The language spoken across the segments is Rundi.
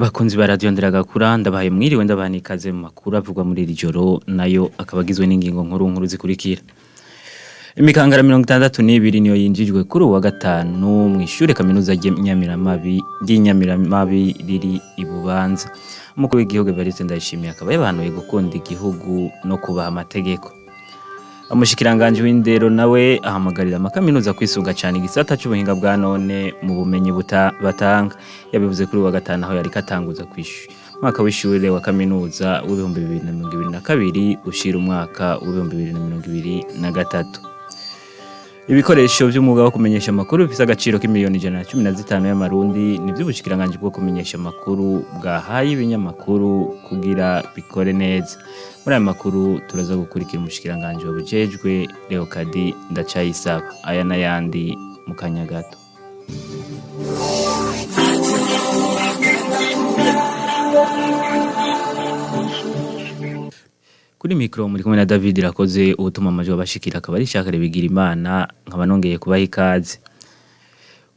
Bakunzi ba radio Nderagakura, ndabahaye mwiriwe, ndabaha n'ikaze mu makuru avugwa muri iri joro, nayo akaba agizwe n'ingingo nkuru nkuru zikurikira. Imikangara 62 niyo yinjijwe kuri uwa gatanu mw'ishure kaminuza ry'Inyamiramabi riri i Bubanza. Umukuru w'igihugu Evariste Ndayishimiye akaba yabahanuye gukunda igihugu no kubaha amategeko. Umushikiranganji w'indero nawe ahamagarira amakaminuza kwisunga cane igisata c'ubuhinga bwa none mu bumenyi batanga. Yabivuze kuri uwa gatanu aho yariko atanguza umwaka w'ishure wa kaminuza w'2022 ushira umwaka w'2023. Ibikoresho vy'umwuga wo kumenyesha amakuru bifise agaciro k'imiliyoni 115 y'amarundi nivyo ubushikiranganji bwo kumenyesha amakuru bwahaye ibinyamakuru kugira bikore neza. Muri aya makuru turaza gukurikira umushikiranganji wabujejwe Leokadi Ndacayisaba. Aya n'ayandi mu kanya gato. Kuri mikro muri kumwe na David Irakoze, ubutuma amajwi abashikira akaba ari Shakare bigira Imana, nkaba nongeye kubaha ikaze.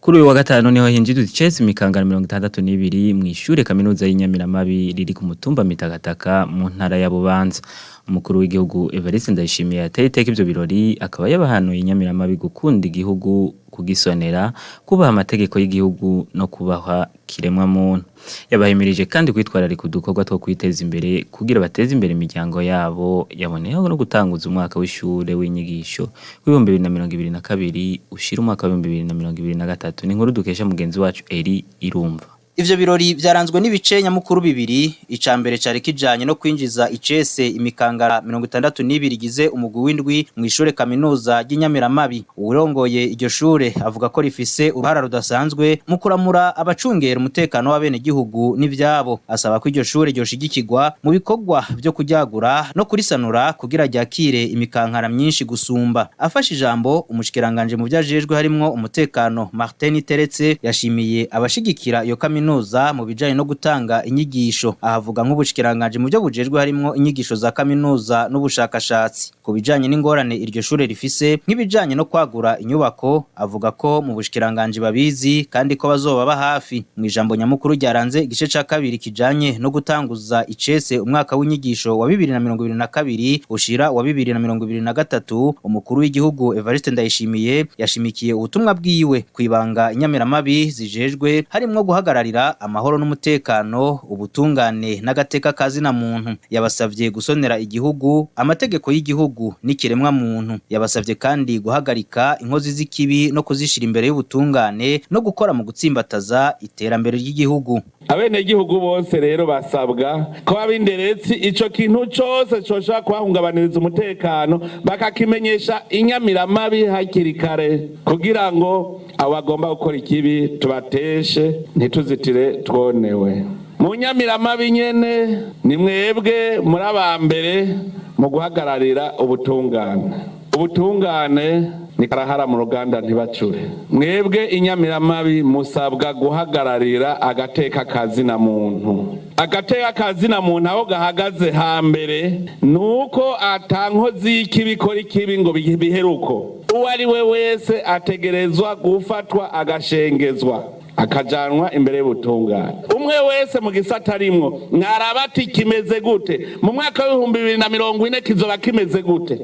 Kuri uyu wa gatanu niho hinjizwa icese imikangara 62 mw'ishure kaminuza y'Inyamiramabi riri ku mutumba Mitakataka mu ntara ya Bubanza. Umukuru w'igihugu Evariste Ndayishimiye yateye iteka ivyo birori, akaba yabahanuye Inyamiramabi gukunda igihugu, kugisonera, kubaha amategeko y'igihugu no kubaha kiremwa muntu. Yabahimirije kandi kwitwararika udukorwa two kwiteza imbere kugira bateze imbere imiryango yabo. Yaboneyeho no gutanguza umwaka w'ishure w'inyigisho w'2022 ushira umwaka w'2023. Ni inkuru dukesha mugenzi wacu Eri Irumva. Ivyo birori vyaranzwe n'ibice nyamukuru bibiri. Ica mbere cari kijanye no kwinjiza icese imikangara 62 igize umugwi w'indwi mw'ishure kaminuza ry'Inyamiramabi. Uwurongoye iryo shure avuga ko rifise uruhara rudasanzwe mu kuramura abacungera umutekano w'abenegihugu n'ivyabo. Asaba ko iryo shure ryoshigikirwa mu bikorwa vyo kuryagura no kurisanura kugira ryakire imikankara myinshi gusumba. Afashe ijambo, umushikiranganje mu vyajejwe harimwo umutekano Martin Teretse yashimiye abashigikira iyo kaminuza mu bijanye no gutanga inyigisho. Ahavuga nk'ubushikiranganje mu byo bujejwe harimwo inyigisho za kaminuza n'ubushakashatsi. Ku bijanye n'ingorane iryo shure rifise nk'ibijanye no kwagura inyubako, avuga ko mu bushikiranganje babizi kandi ko bazoba hafi. Mu ijambo nyamukuru ryaranze igice ca kabiri kijanye no gutanguza icese umwaka w'inyigisho wa 2022 ushira wa 2023, umukuru w'igihugu Evariste Ndayishimiye yashimikiye ubutumwa bwiwe kwibanga Inyamiramabi zijejwe harimwo guhagararira amahoro n'umutekano, ubutungane n'agateka kazina muntu. Yabasavye gusonera igihugu, amategeko y'igihugu n'ikiremwa muntu. Yabasavye kandi guhagarika inkozi z'ikibi no kuzishira imbere y'ubutungane no gukora mu gutsimbataza iterambere ry'igihugu. Abenegihugu bose rero basabwa ko ab'inderetsi ico kintu cose coshobora kubahungabaniriza umutekano bakakimenyesha Inyamiramabi hakiri kare, kugira ngo abo bagomba gukora ikibi tubateshe, ntituzitire twonewe. Mu Nyamiramabi nyene ni mwebwe muri aba mbere mu guhagararira ubutungane. Ubutungane ni karahara mu ruganda ntibacure. Mwebwe Inyamiramabi musabwa guhagararira agateka kazina muntu. Agateka kazina muntu aho gahagaze hambere nuko ata nkozi y'ikibi ikora ikibi ngo biheruko. Uwo ari we wese ategerezwa gufatwa, agashengezwa, akajanwa imbere y'ubutungane. Umwe wese mu gisata arimwo mwaraba ati kimeze gute mu mwaka w'2040, kizoba kimeze gute?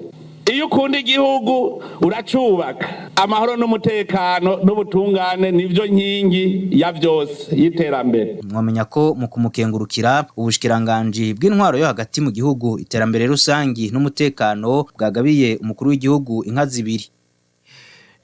Iyo ukunda igihugu uracubaka. Amahoro n'umutekano n'ubutungane nivyo nkingi ya vyose y'iterambere. Mwamenya ko mu kumukengurukira, ubushikiranganji bw'intwaro yo hagati mu gihugu, iterambere rusangi n'umutekano bwagabiye umukuru w'igihugu inka zibiri.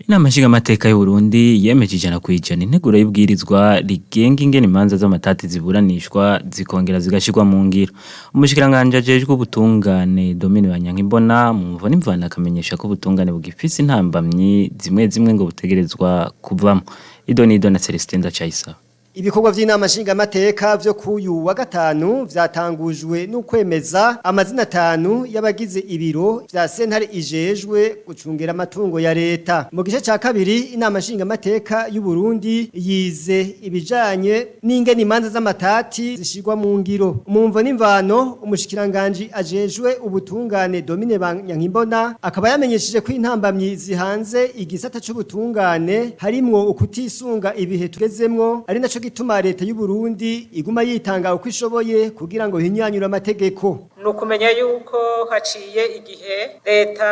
Inama nshingamateka y'u Burundi yemeje 100% integuro y'ibwirizwa rigenga ingene imanza z'amatati ziburanishwa zikongera zigashirwa mu ngiro. Umushikiranganji ajejwe ubutungane Domine Banyankimbona mu mvo n'imvano akamenyesha ko ubutungane bugifise intambamyi zimwe zimwe ngo butegerezwa kuvamwo. Ido nido na Celestin Ndacayisaba. Ibikorwa vy'inama nshingamateka vyo kuyu wa gatanu vyatangujwe n'ukwemeza amazina atanu y'abagize ibiro vya sentare ijejwe gucungera amatungo ya leta. Mu gice ca kabiri, inama nshingamateka y'u Burundi yize ibijanye n'ingene imanza z'amatati zishirwa mu ngiro. Mu mvo n'imvano, umushikiranganji ajejwe ubutungane Domine Banyankimbona akaba yamenyesheje ko intambamyi zihanze igisata c'ubutungane harimwo ukutisunga ibihe tugezemwo, ari naco gituma leta y'u Burundi iguma yitanga uko ishoboye kugira ngo hinyanyure amategeko. Ni ukumenya yuko haciye igihe leta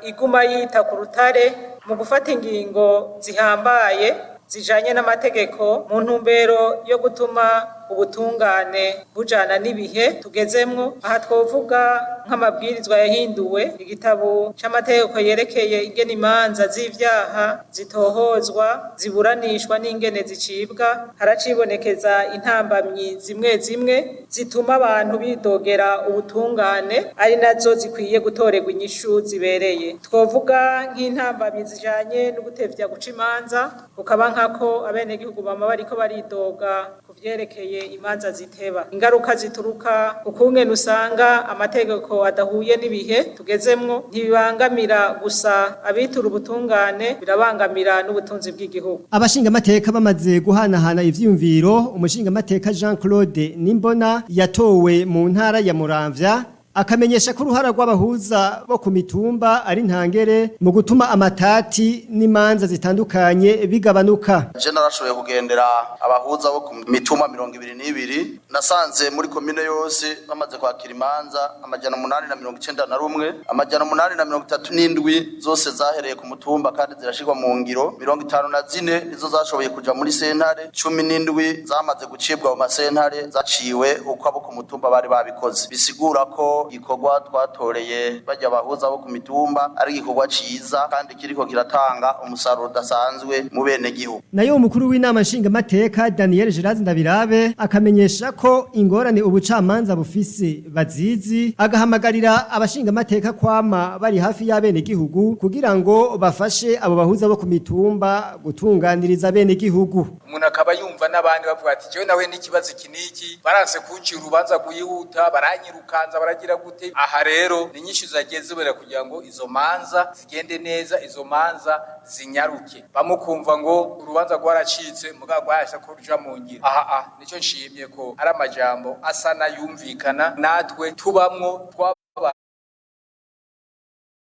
iguma yita ku rutare mu gufata ingingo zihambaye zijanye n'amategeko mu ntumbero yo gutuma ubutungane bujana n'ibihe tugezemwo. Aha twovuga nk'amabwirizwa yahinduwe, igitabo c'amategeko yerekeye ingene imanza z'ivyaha zitohozwa, ziburanishwa n'ingene zicibwa. Haracibonekeza intambamyi zimwe zimwe zituma abantu bidogera ubutungane, ari nazo zikwiye gutorerwa inyishu zibereye. Twovuga nk'intambamyi zijanye no gutevya guca imanza, ukaba nkako abenegihugu bama bariko baridoga ku vyerekeye imanza ziteba, ingaruka zituruka ukungene usanga amategeko adahuye n'ibihe tugezemwo. Ntibibangamira gusa abitura ubutungane, birabangamira n'ubutunzi bw'igihugu. Abashingamateka bamaze guhanahana ivyiyumviro, umushingamateka Jean Claude Nimbona yatowe mu ntara ya Muramvya akamenyesha ko uruhara rw'abahuza bo ku mitumba ari ntangere mu gutuma amatati n'imanza zitandukanye bigabanuka. Je narashoboye kugendera abahuza bo ku mitumba 22. Nasanze muri komine yose bamaze kwakira imanza 891, 837 zose zahereye ku mutumba kandi zirashirwa mu ngiro. 54 nizo zashoboye kuja muri sentare, 17 zamaze gucibwa mu masentare zaciwe uko abo ku mutumba bari babikoze. Bisigura ko igikorwa twatoreye bajya bahuza bo ku mitumba ari igikorwa ciza kandi kiriko kiratanga umusaruro udasanzwe mu bene gihugu. Nayo umukuru w'inama nshingamateka Daniel Gerard Ndabirabe akamenyesha ko ingorane ubucamanza bufise bazizi, agahamagarira abashingamateka kwama bari hafi y'abene gihugu kugira ngo bafashe abo bahuza bo ku mitumba gutunganiriza bene gihugu. Umuntu akaba yumva n'abandi bavuga ati jewe nawe n'ikibazo iki niki, baranse kuncira urubanza kuyihuta, baranyirukanza, baragira gute. Aha rero ni nyinshi zagiye zibera kugira ngo izo manza zigende neza, izo manza zinyaruke. Bamukumva ngo urubanza rwaracitse mugabo rwahise ko ruja mu ngiro. Aha nico nshimye ko ari amajambo asa n'ayumvikana natwe tubamwo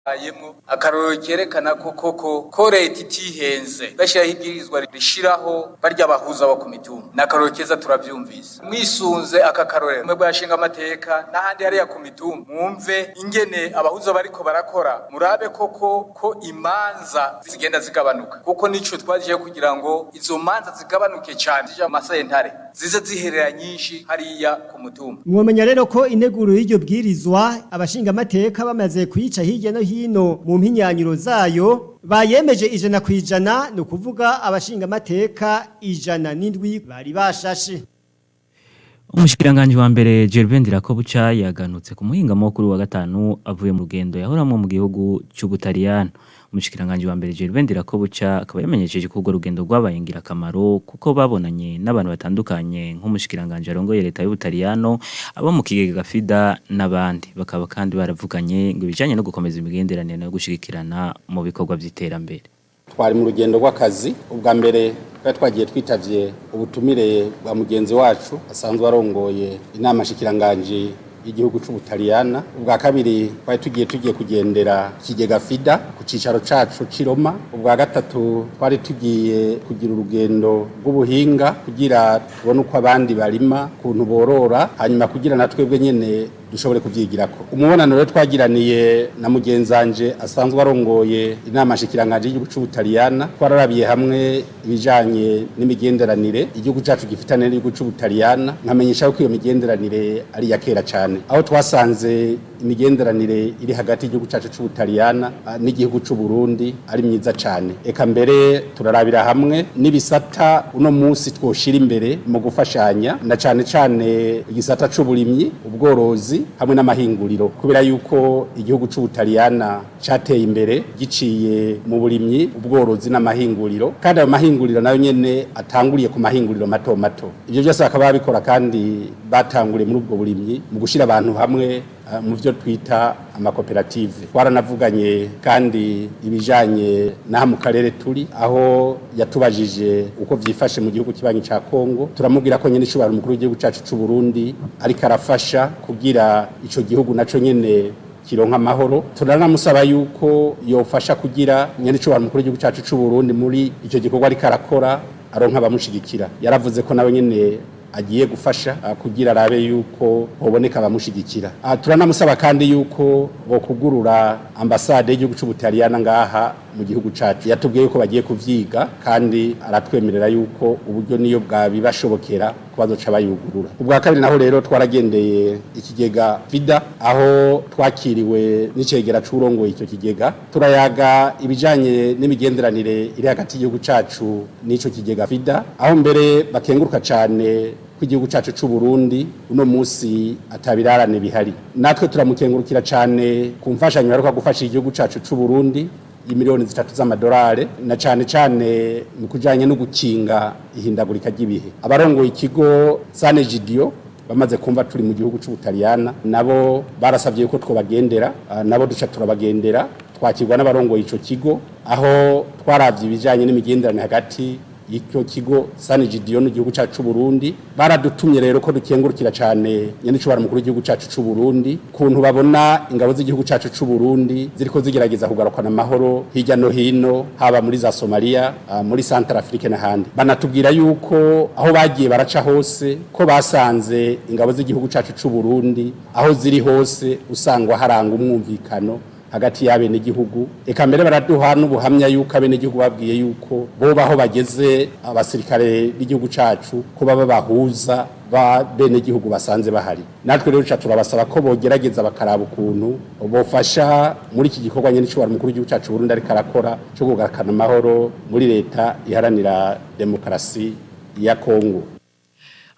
twabayemwo. Akarorero kerekana ko koko ko leta itihenze bashyiraho ibwirizwa rishiraho barya bahuza bo ku mitumba, ni akarorero keza, turavyumvise. Mwisunze aka karorero mwe bwashinga amateka n'ahandi hariya ku mitumba, mwumve ingene abahuza bariko barakora, murabe koko ko imanza zigenda zigabanuka, kuko nico twaje kugira ngo izo manza zigabanuke cyane, zija mu masentare zize ziherera nyinshi hariya ku mutumba. Mwomenya rero ko integuro y'iryo bwirizwa abashingamateka bamaze kuyica hirya no hino mu mpinyanyiro zayo bayemeje 100%, ni ukuvuga abashingamateka 107 bari bashashe. Umushikiranganji wa mbere Gervais Ndirakobuca yaganutse ku muhingamo kuri wa gatanu avuye mu rugendo yahoramwo mu gihugu c'Ubutaliyano. Umushikiranganji wa mbere Gervais Ndirakobuca akaba yamenyesheje ko urwo rugendo rwabaye ingirakamaro kuko babonanye n'abantu batandukanye nk'umushikiranganji arongoye leta y'Ubutaliyano, abo mu kigega FIDA n'abandi, bakaba kandi baravuganye ngo ibijanye no gukomeza imigenderanire no gushigikirana mu bikorwa vy'iterambere. Twari mu rugendo rw'akazi. Ubwa mbere twari twagiye twitavye ubutumire bwa mugenzi wacu asanzwe arongoye inama nshikiranganji y'igihugu c'Ubutaliyana. Ubwa kabiri twari tugiye kugendera ikigega FIDA ku cicaro cacu c'i Roma. Ubwa gatatu twari tugiye kugira urugendo rw'ubuhinga kugira tubone uko abandi barima, ukuntu borora, hanyuma kugira na twebwe nyene dushobore kuvyigirako. Umubonano rero twagiraniye na mugenzanje asanzwe arongoye inama nshikiranganji y'igihugu c'Ubutaliyana, twararabiye hamwe ibijanye n'imigenderanire igihugu cacu gifitane n'igihugu c'Ubutaliyana. Nkamenyesha ko iyo migenderanire ari iya kera cane, aho twasanze imigenderanire iri hagati y'igihugu cacu c'Ubutaliyana n'igihugu c'Uburundi ari myiza cane. Eka mbere turarabira hamwe n'ibisata uno munsi twoshira imbere mu gufashanya, na cane cane igisata c'uburimyi, ubworozi hamwe n'amahinguriro, kubera yuko igihugu c'Ubutaliyana cateye imbere giciye mu burimyi, ubworozi n'amahinguriro, kandi ayo mahinguriro nayo nyene atanguriye ku mahinguriro mato mato. Ivyo byose bakaba babikora kandi batanguriye muri ubwo burimyi mu gushira abantu hamwe mu byo twita amakoperative. Twaranavuganye kandi ibijanye n'aha mu karere turi, aho yatubajije uko vyifashe mu gihugu kibanyi ca Kongo. Turamubwira ko nyene ishobora umukuru w'igihugu cacu c'u Burundi ariko arafasha kugira ico gihugu naco nyene kironka amahoro. Turanamusaba yuko yofasha kugira nyene ishobora umukuru w'igihugu cacu c'u Burundi muri ico gikorwa ariko arakora. aronka abamushigikira. Yaravuze ko nawe nyene agiye gufasha kugira arabe yuko hoboneka abamushigikira. Turanamusaba kandi yuko bokugurura ambasade y'igihugu c'Ubutaliyana ngaha mu gihugu cacu. Yatubwiye yuko bagiye kuvyiga kandi aratwemerera yuko uburyo niyo bwabibashobokera ko bazoca bayugurura. Ubwa kabiri naho rero twaragendeye ikigega FIDA, aho twakiriwe n'icegera c'urongoye icyo kigega, turayaga ibijanye n'imigenderanire iri hagati y'igihugu cacu n'ico kigega FIDA, aho mbere bakenguruka cane ko igihugu cacu c'u Burundi uno musi atabirarane bihari. Natwe turamukengurukira cane ku mfashanyo yaruka gufasha igihugu cacu c'u Burundi imiliyoni 3 z'amadolari, na cane cane mu kujanye no gukinga ihindagurika ry'ibihe. Abarongoye ikigo Sanegidio bamaze kumva turi mu gihugu c'Ubutaliyana, nabo barasavye yuko twobagendera, nabo duca turabagendera, twakirwa n'abarongoye ico kigo, aho twaravye ibijanye n'imigenderanire hagati y'icyo kigo Sanegidio n'igihugu cacu c'u Burundi. Baradutumye rero ko dukengurukira cane nyenicubara mukuru w'igihugu cacu c'u Burundi kuntu babona ingabo z'igihugu cacu c'u Burundi ziriko zigerageza kugarukana amahoro hirya no hino, haba muri za Somalia, muri Central Afrique n'ahandi. Banatubwira yuko aho bagiye baraca hose ko basanze ingabo z'igihugu cacu c'u Burundi aho ziri hose usangwa haranga umwumvikano hagati y'abenegihugu. Eka mbere baraduha n'ubuhamya yuko abenegihugu babwiye yuko bo baho bageze abasirikare b'igihugu cacu ko baba bahuza ba benegihugu basanze bahari. Natwe rero turabasaba ko bogerageza bakaraba ukuntu bofasha muri iki gikorwa nyene c'uwari mukuru w'igihugu cacu Burundi ariko arakora co kugarukana amahoro muri leta iharanira demokarasi ya Kongo.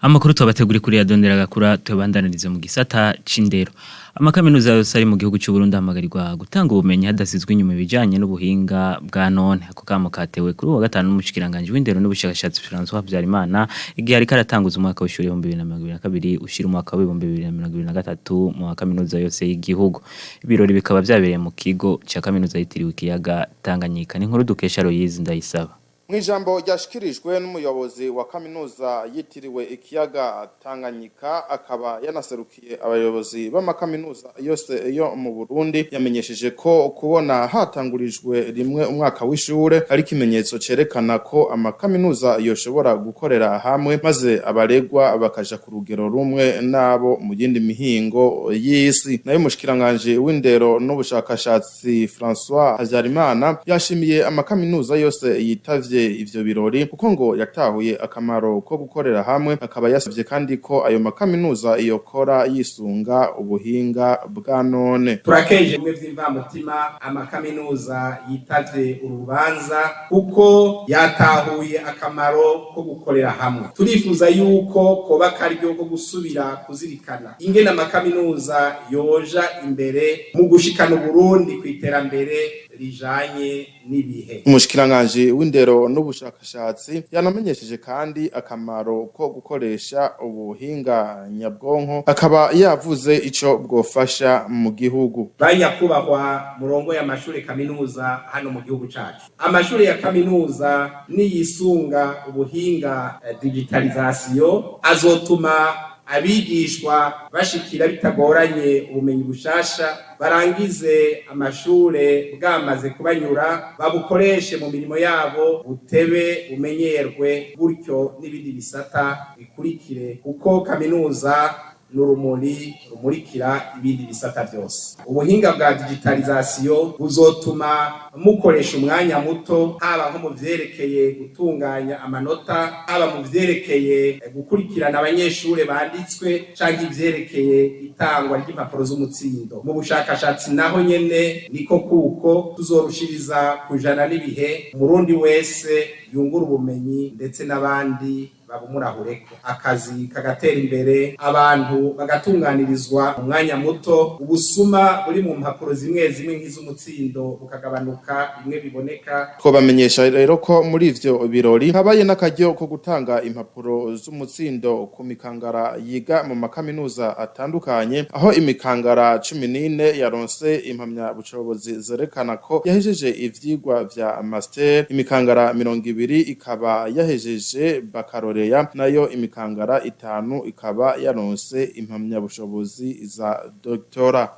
Amakuru tubateguri kuri yadondera gakura tubandanirize mu gisata c'indero. Amakaminuza yose ari mu gihugu cy'u Burundi hamagarirwa gutanga ubumenyi hadasizwe inyuma ibijanye n'ubuhinga bwa none. Ako kamo katewe kuri uwa gatanu n'umushikiranganje w'indero n'ubushakashatsi François Habyarimana igihe ariko aratanguza umwaka w'ishuri 2022 ushira umwaka wa 2023 mu kaminuza yose y'igihugu. Ibirori bikaba vyabereye mu kigo ca kaminuza yitiriwe ikiyaga Tanganyika. Ni inkuru dukesha Royizi Ndayisaba. Mwijambo ryashikirijwe n'umuyobozi wa kaminuza yitiriwe ikiyaga Tanganyika, akaba yanaserukiye abayobozi b'amakaminuza yose yo mu Burundi, yamenyesheje ko kubona hatangurijwe rimwe umwaka w'ishure ari ikimenyetso cerekana ko amakaminuza yoshobora gukorera hamwe, maze abaregwa bakaja ku rugero rumwe n'abo mu yindi mihingo y'isi. Nayo umushikiranganje w'indero n'ubushakashatsi François Habyarimana yashimiye amakaminuza yose yitavye ivyo birori, kuko ngo yatahuye akamaro ko gukorera hamwe, akaba yasavye kandi ko ayo makaminuza yokora yisunga ubuhinga bwa none. Turakeje bimwe vy'imvamutima amakaminuza yitavye urubanza, kuko yatahuye akamaro ko gukorera hamwe. Turifuza yuko koba karyo ko gusubira kuzirikana ingene amakaminuza yoja imbere mu gushikana Uburundi kw'iterambere rijanye n'ibihe. Umushikiranganje w'indero n'ubushakashatsi yanamenyesheje kandi akamaro ko gukoresha ubuhinga nyabwonko, akaba yavuze ico bwofasha mu gihugu. Banyakubahwa murongo y'amashure kaminuza hano mu gihugu cacu, amashure ya kaminuza niyisunga ubuhinga digitalisation azotuma abigishwa bashikira bitagoranye ubumenyi bushasha, barangize amashure bwamaze kubanyura, babukoreshe mu mirimo yabo, butebe bumenyerwe gutyo n'ibindi bisata bikurikire, kuko kaminuza n'urumuri rumurikira ibindi bisata byose. Ubuhinga bwa digitalisation buzotuma mukoresha umwanya muto, haba nko mu vyerekeye gutunganya amanota, haba mu vyerekeye gukurikirana abanyeshure banditswe, canke ivyerekeye itangwa ry'impapuro z'umutsindo. Mu bushakashatsi naho nyene niko, kuko tuzorushiriza kujana n'ibihe, umurundi wese yungura ubumenyi ndetse n'abandi babumurahureko, akazi kagatera imbere, abantu bagatunganirizwa mu mwanya muto, ubusuma buri mu mpapuro zimwe zimwe nk'iz'umutsindo bukagabanuka bimwe biboneka. Twobamenyesha rero ko muri ivyo birori habaye n'akaryo ko gutanga impapuro z'umutsindo ku mikangara yiga mu makaminuza atandukanye, aho imikangara 14 yaronse impamyabushobozi zerekana ko yahejeje ivyigwa vya master, imikangara 20 ikaba yahejeje baccalaureat, nayo imikangara 5 ikaba yaronse impamyabushobozi za doctora.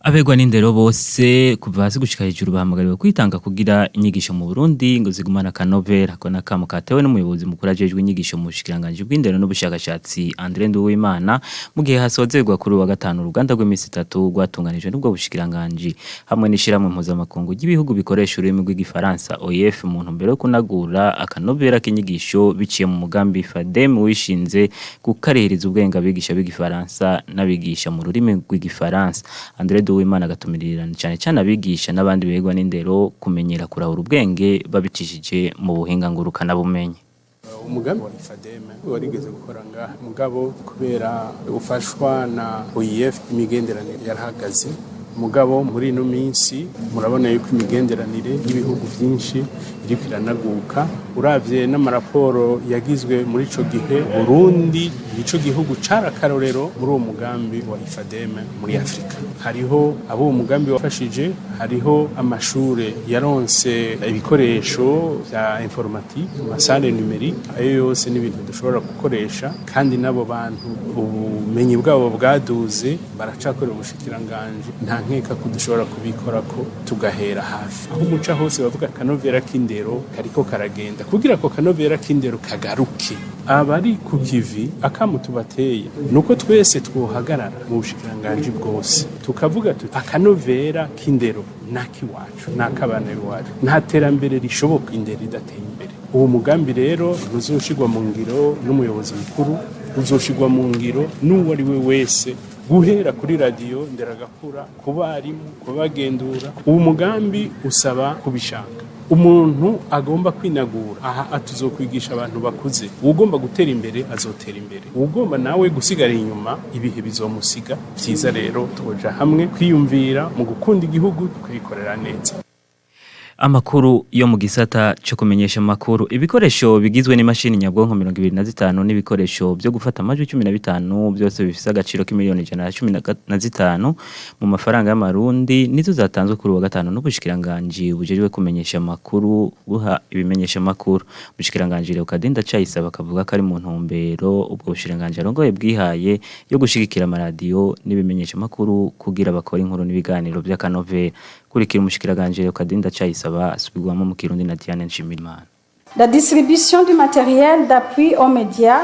Abegwa n'indero bose kuva hasi gushika hejuru bahamagariwe kwitanga kugira inyigisho mu Burundi ngo zigumane akanovera. Ako n'akamo katewe n'umuyobozi mukuru ajejwe inyigisho mu bushikiranganji bw'indero n'ubushakashatsi André Nduwimana, mu gihe hasozerwa kuri uyu wa gatanu uruganda rw'imisi itatu rwatunganijwe n'ubwo bushikiranganji hamwe n'ishirahamwe mpuzamakungu ry'ibihugu bikoresha ururimi rw'igifaransa OIF, mu ntumbero yo kunagura akanovera k'inyigisho biciye mu mugambi FADEM wishinze gukarihiriza ubwenge abigisha b'igifaransa n'abigisha mu rurimi rw'igifaransa. André Nduwimana agatumirira cyane cyane abigisha n'abandi begwa n'indero kumenyera kurahura ubwenge babicishije mu buhinga ngurukana bumenyi. Umugambi wa IFADEM warigeze gukora ngaha, mugabo kubera ufashwa na OIF imigenderanire yarahagaze. Mugabo muri ino minsi murabona yuko imigenderanire y'ibihugu byinshi iriko iranaguka. Uravye n'amaraporo yagizwe muri ico gihe, Burundi nico gihugu carakarorero muri uwo mugambi wa IFADEM muri Afrika. Hariho abo uwo mugambi wafashije, hariho amashure yaronse ibikoresho vya informatique, amasale numérique. Ayo yose ni ibintu dushobora gukoresha, kandi n'abo bantu ubumenyi bwabo bwaduze, baracakorera ubushikiranganji. Nta nkeka ko dushobora kubikora ko tugahera hafi aho umuca hose bavuga akanovera k'indero kariko karagenda. Kugira ako kanovera k'indero kagaruke, abari ku kivi, akamo tubateye nuko twese twohagarara mu bushikiranganji bwose tukavuga tuti: akanovera k'indero nakiwacu, nakabana b'iwacu. Nta terambere rishoboka indero idateye imbere. Uwo mugambi rero ntuzoshirwa mu ngiro n'umuyobozi mukuru, uzoshirwa mu ngiro n'uwo ari we wese, guhera kuri radiyo nderagakura, ku barimu, kubagendura. Uwo mugambi usaba kubishaka. Umuntu agomba kwinagura aha atuzokwigisha abantu bakuze. Ugomba gutera imbere azotera imbere, ugomba nawe gusigara inyuma ibihe bizomusiga. Byiza rero twoja hamwe kwiyumvira mu gukunda igihugu, tukayikorera neza. Amakuru yo mu gisata cyo kumenyesha amakuru: ibikoresho bigizwe n'imashini nyabwonko 25 n'ibikoresho byo gufata amajwi 15, byose bifise agaciro k'imiliyoni 115 mu mafaranga y'amarundi, nizo zatanzwe kuri wa gatanu n'ubushikiranganji bujejwe kumenyesha amakuru buha ibimenyesha amakuru. Ubushikiranganji Leokadinda Ndacayisaba akavuga ko ari mu ntumbero ubwo bushikiranganji arongoye bwihaye yo gushigikira amaradiyo n'ibimenyesha amakuru kugira bakora inkuru n'ibiganiro by'akanovera. Kurikira umushikiranganje Leokadinda Ndacayisaba, asubirwamo mu Kirundi na Diane Nshimirimana. La distribution du matériel d'appui aux médias.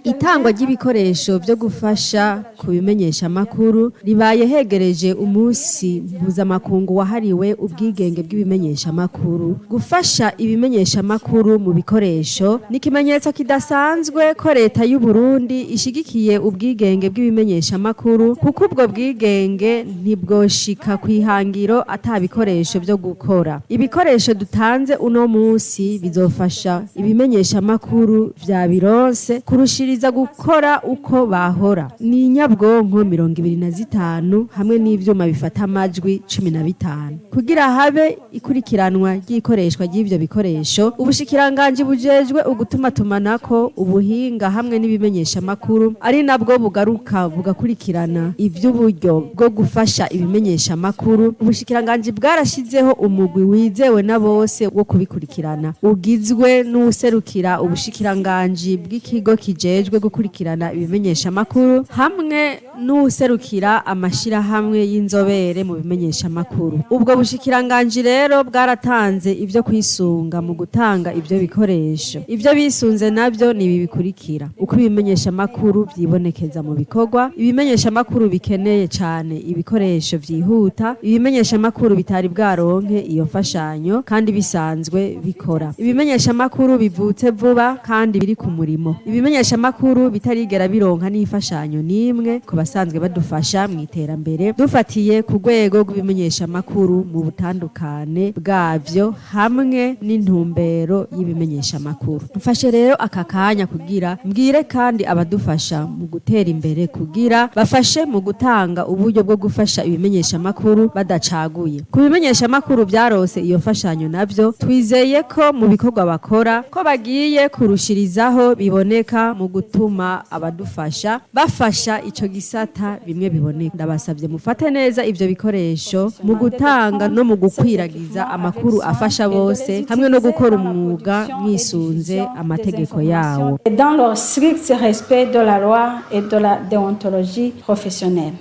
Itangwa ry'ibikoresho byo gufasha ku bimenyesha amakuru ribaye hegereje umunsi mpuzamakungu wahariwe ubwigenge bw'ibimenyesha amakuru. Gufasha ibimenyesha amakuru mu bikoresho ni ikimenyetso kidasanzwe ko leta y'u Burundi ishigikiye ubwigenge bw'ibimenyesha amakuru, kuko ubwo bwigenge ntibwoshika ku ihangiro ata bikoresho byo gukora. Ibikoresho dutanze uno munsi bizofasha ibimenyesha amakuru vya bironse kurushiriza gukora uko bahora. Ni inyabwonko 25 hamwe n'ivyuma bifata amajwi 15. Kugira habe ikurikiranwa ry'ikoreshwa ry'ivyo bikoresho, ubushikiranganji bujejwe ugutumatumanako, ubuhinga hamwe n'ibimenyesha amakuru, ari nabwo bugaruka bugakurikirana ivy'uburyo bwo gufasha ibimenyesha amakuru, ubushikiranganji bwarashizeho umugwi wizewe na bose wo kubikurikirana, ugizwe n'uwuserukira ubushikiranganji bw'ikigo kijejwe gukurikirana ibimenyesha amakuru hamwe n'uwuserukira amashirahamwe y'inzobere mu bimenyesha amakuru. Ubwo bushikiranganji rero bwaratanze ivyo kwisunga mu gutanga ivyo bikoresho. Ivyo bisunze navyo ni ibi bikurikira: uko ibimenyesha amakuru vyibonekeza mu bikorwa, ibimenyesha amakuru bikeneye cane ibikoresho vyihuta, ibimenyesha amakuru bitari bwaronke iyo mfashanyo kandi bisanzwe bikora, ibimenyesha amakuru bivutse vuba kandi biri ku murimo, ibimenyesha amakuru bitarigera bironka n'imfashanyo n'imwe ku basanzwe badufasha mu iterambere, dufatiye ku rwego rw'ibimenyesha amakuru mu butandukane bwavyo hamwe n'intumbero y'ibimenyesha amakuru. Mfashe rero aka kanya kugira mbwire kandi abadufasha mu gutera imbere kugira bafashe mu gutanga uburyo bwo gufasha ibimenyesha amakuru badacaguye. Ku bimenyesha amakuru byarose iyo mfashanyo navyo, twizeye ko mu bikorwa bakora ko bagiye kurushirizaho biboneka mu gutuma abadufasha bafasha ico gisata bimwe biboneka. Ndabasabye mufate neza ivyo bikoresho mu gutanga no mu gukwiragiza amakuru afasha bose hamwe no gukora umwuga mwisunze amategeko yawo. Dans le strict respect de la loi et de la déontologie professionnelle.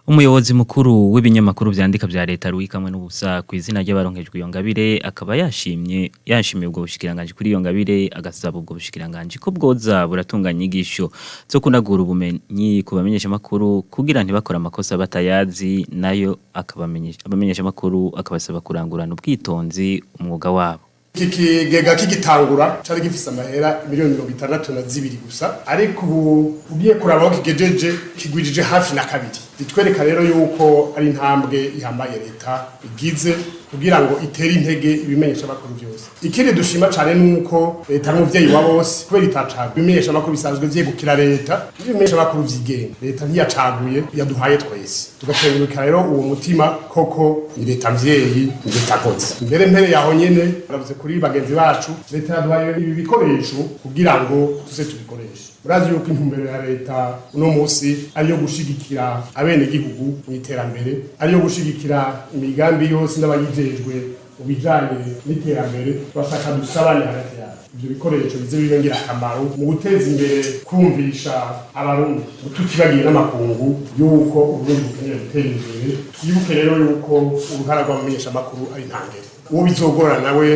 Umuyobozi mukuru w'ibinyamakuru vyandika vya leta Ruwikamwe n'ubusa ku izina ry'abaronkejwe iyo ngabire akaba yashimye yashimiye ubwo bushikiranganje kuri iyo ngabire, agasaba ubwo bushikiranganje ko bwoza buratunganya inyigisho zo kunagura ubumenyi ku bamenyesha makuru kugira ntibakora amakosa batayazi, nayo akabamenyesha abamenyesha makuru akabasaba kurangurana ubwitonzi umwuga wabo. Iki kigega kigitangura cari gifise amahera miliyoni 62 gusa, ariko ubu ugiye kuraba aho kigejeje, kigwijije hafi na kabiri. Bitwereka rero yuko ari intambwe ihambaye leta igize kugira ngo itere intege ibimenyesha makuru byose. Ikindi dushima cane nuko leta ari umuvyeyi wa bose, kubera itacaguye. Ibimenyesha makuru bisanzwe vyegukira leta, ibimenyesha makuru vyigenga leta ntiyacaguye, yaduhaye twese. Tugakenguruka rero uwo mutima, koko ni leta mvyeyi, ni leta nkozi. Mbere yaho nyene baravuze kuri bagenzi bacu, leta yaduhaye ibi bikoresho kugira ngo tuze tubikoreshe. Murazi yuko intumbero ya leta uno munsi ariyo gushigikira abenegihugu mu iterambere, ariyo gushigikira imigambi yose n'abayijejwe mu bijanye n'iterambere. Turashaka dusabane hagati yacu, ivyo bikoresho bize bibe ngirakamaro mu guteza imbere, kumvisha Abarundi, tutibagiye n'amakungu, yuko Uburundi bukeneye gutera imbere. Twibuke rero yuko uruhara rw'abamenyeshamakuru ari ntangere. Uwo bizogora nawe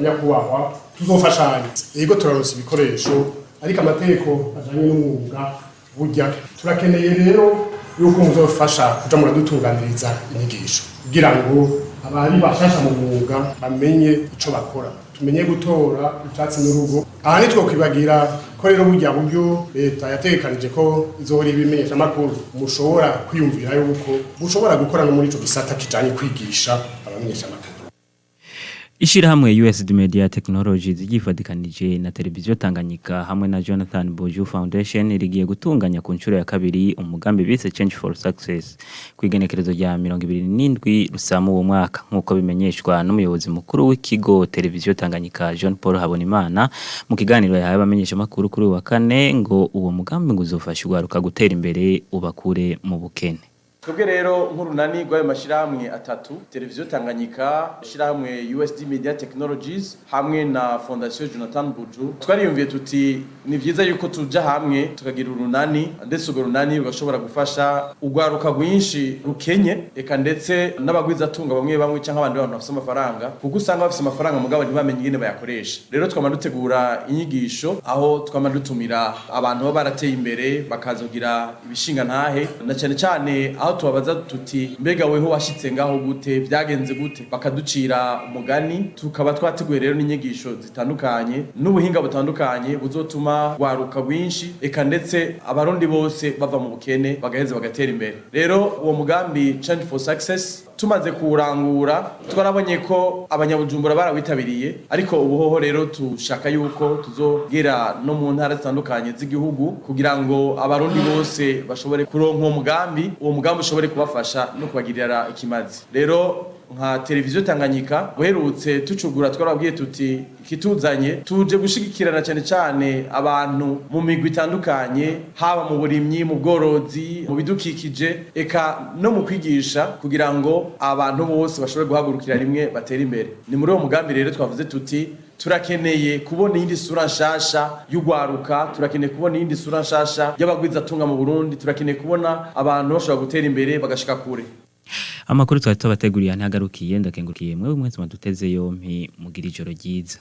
nyakubahwa, tuzofashanya. Yego, turaronsa ibikoresho, ariko amategeko ajanye n'umwuga burya turakeneye rero yuko muzofasha kuja muradutunganiriza inyigisho kugira ngo abari bashasha mu mwuga bamenye ico bakora, tumenye gutora icatsi n'urugo. Aha ntitwokwibagira ko rero burya buryo leta yategekanije ko izohora ibimenyesha amakuru, mushobora kwiyumvira yuko mushobora gukora no muri ico gisata kijanye kwigisha abamenyesha amakuru. Ishirahamwe USD Media Technologies ryifadikanije na televiziyo Tanganyika hamwe na Jonathan Boju Foundation rigiye gutunganya ku nshuro ya kabiri umugambi bise Change for Success kwigenekerezo rya 27 Rusamu uwo mwaka, nkuko bimenyeshwa n'umuyobozi mukuru w'ikigo televiziyo Tanganyika, Jean Paul Habonimana, mu kiganiro yahaye abamenyesha makuru kuri uyu wa kane. Ngo uwo mugambi ngo uzofasha urwaruka gutera imbere, ubakure mu bukene. Twebwe rero nk'urunani rw'ayo mashyirahamwe atatu, televiziyo Tanganyika, ishyirahamwe USD Media Technologies hamwe na Fondation Jonathan Buju, twariyumviye tuti ni vyiza yuko tuja hamwe tukagira urunani, ndetse urwo runani rugashobora gufasha urwaruka rwinshi rukenye, eka ndetse n'abagwizatunga bamwe bamwe canke abandi bantu bafise amafaranga, kuko usanga bafise amafaranga mugabo ntibamenye ingene bayakoresha. Rero twama dutegura inyigisho aho twama dutumira abantu baba barateye imbere bakaza kugira ibishinga ntahe, na cyane cyane aho tubabaza tuti: "Mbega weho washitse ngaho gute? Byagenze gute?" Bakaducira umugani. Tukaba twateguye rero n'inyigisho zitandukanye n'ubuhinga butandukanye buzotuma rwaruka rwinshi, eka ndetse Abarundi bose bava mu bukene, bagaheza bagatera imbere. Rero uwo mugambi Change for Success tumaze kuwurangura, twarabonye ko Abanyabujumbura barawitabiriye, ariko ubuhoho rero tushaka yuko tuzogera no mu ntara zitandukanye z'igihugu kugira ngo Abarundi bose bashobore kuronka uwo mugambi, uwo mugambi ushobore kubafasha no kubagirira ikimazi. Rero nka televiziyo Tanganyika uherutse tucugura, twarabwiye tuti ikituzanye tuje gushigikirana cyane cyane abantu mu migwi itandukanye, haba mu burimyi, mu bworozi, mu bidukikije, eka no mu kwigisha, kugira ngo abantu bose bashobore guhagurukira rimwe batere imbere. Ni muri uwo mugambi rero twavuze tuti turakeneye kubona iyindi sura nshasha y'urwaruka, turakeneye kubona iyindi sura nshasha y'abagwizatunga mu Burundi, turakeneye kubona abantu bashobora gutera imbere bagashika kure. Amakuru twari tubateguriye ntagarukiye. Ndakengurukiye mwewe mwese mwaduteze yompi, mugira ijoro ryiza.